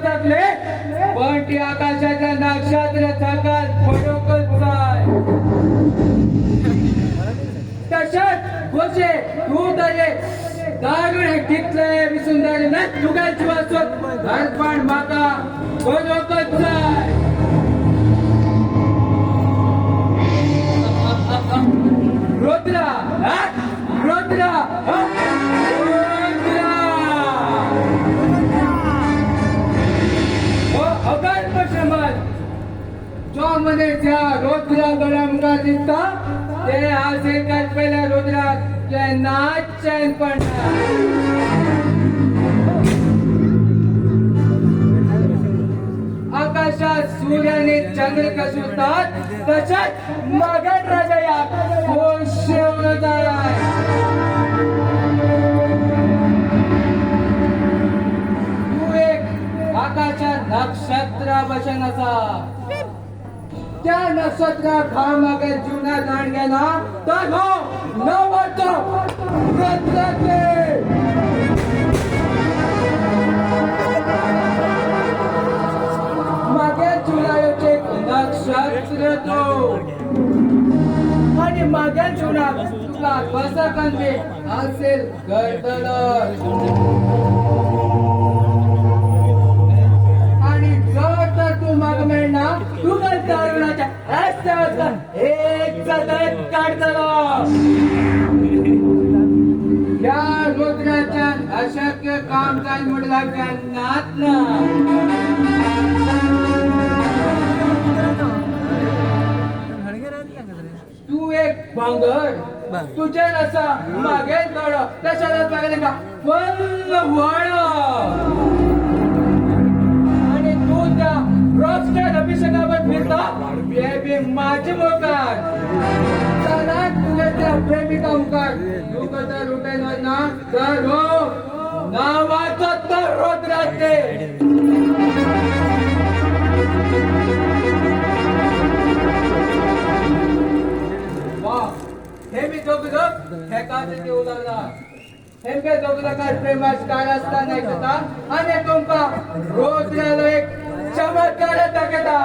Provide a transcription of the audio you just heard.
चकचकले पण ती आकाशाच्या नक्षत्र थकाल पडोकच जाय. तशेंच गोशे तू तरी दारुण हे कितले बी सुंदर ना तुका जिवासोत घरपण म्हाका बरोकच जाय. रुद्रा हा? रुद्रा हा? रुद्रा हो अगल्प समज जो मनीस ह्या रुद्रा गळ्या मुखार दिसता ते आज एकाच पहिल्या रुद्राक केन्नाच चैन पडना. आकाशात सूर्य आणि चंद्र कसे उरतात तशाच मगध राजा या खुश होत आहे. तू एक आकाशात नक्षत्र भशन असा. त्या नक्षत्रा घाम मागे जीवनात जाण गेला तर हो नवतो रुद्राचे. मागे जुलायोचे नक्षत्र तो आणि मागे जीवनात तुला कसं कंदे असेल गर्दल. आणि जर तर तू माग मिळणार तुला दारुणाच्या रस्त्यावर एक सतत काढतलो. या रुद्राच्या अशक्य काम जाय म्हणला केन्नाच ना. तू एक भांगर तुझेर आसा मागेल गडो तशेंच मागेल का फुल्ल व्हाळ आणि तू त्या रॉकस्टार अभिषेकावर फिरता बेबी माझे मुखार चला तुझ्या त्या प्रेमिका मुखार तू कसं रुटेन ना तर हो नावाचं तर रुद्राचे. वा हे मी दोघ दोघ हेकाच देऊ लागला. हेमके दोघ दोघांत प्रेमास कार असताना ऐकता आणि तुमका रोज एक चमत्कार दाखयता.